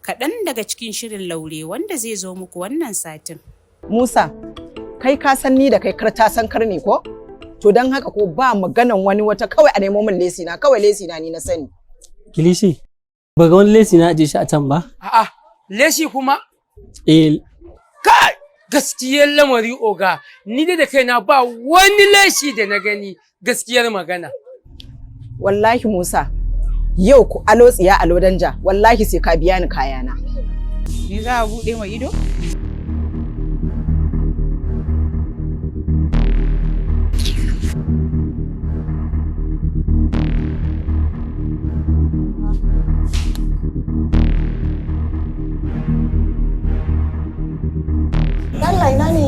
Kaɗan daga cikin shirin Laure wanda zai zo muku wannan satin. Musa, kai ka san ni da kai kar ta san kar ne ko? To don haka ko ba maganan wani wata kawai a nemo min lesi na kawai lesi na ni na sani. Kilishi, ba ga wani lesi na aje shi a can ba? A'a, leshi kuma? Eh, Kai! Gaskiyar lamari oga, ni dai da kaina ba wani leshi da na gani gaskiyar magana. Wallahi Musa, yau ku alo tsiya alo danja, wallahi sai ka biya ni kayana. Ni za a buɗe ma ido? Allah ina ne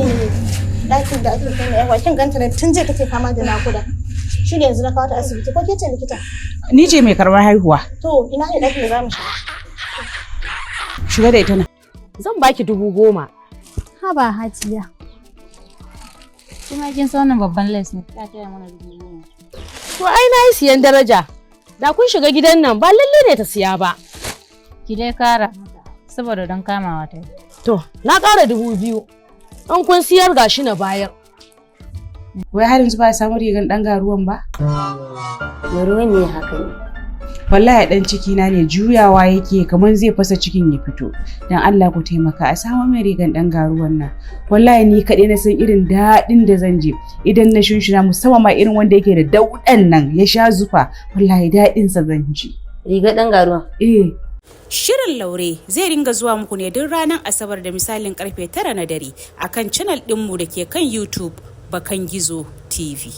ɗakin da ake kai yawa kin ganta ne tun jiya take fama da nakuda. Shi ne yanzu na kawo ta asibiti ko ke ce likita? Ni ce mai karɓar haihuwa. To ina ne ɗakin da za mu shiga? Shiga da ita nan. Zan baki 10,000. Haba Hajiya. Kuma kin san wannan babban les ne. Ta taya mana 10,000. To ai na yi siyan daraja. Da kun shiga gidan nan ba lalle ne ta siya ba. Ki dai kara mata saboda don kamawa ta yi. To na ƙara 2,000. In kun siyar gashi na bayar. Wai har yanzu ba a samu rigan ɗan garuwan ba? Ruwan ne haka ne. Wallahi ɗan ciki na ne juyawa yake kamar zai fasa cikin ya fito. Dan Allah ku taimaka a samu min rigan ɗan garuwan nan. Wallahi ni kaɗai na san irin daɗin da zan je idan na shunshuna musamman ma irin wanda yake da dauɗan nan ya sha zufa. Wallahi daɗinsa zan ji. Riga ɗan garuwa. Eh. Shirin Laure zai ringa zuwa muku ne duk ranar Asabar da misalin karfe 9 na dare akan channel ɗinmu da ke kan YouTube Bakan Gizo TV.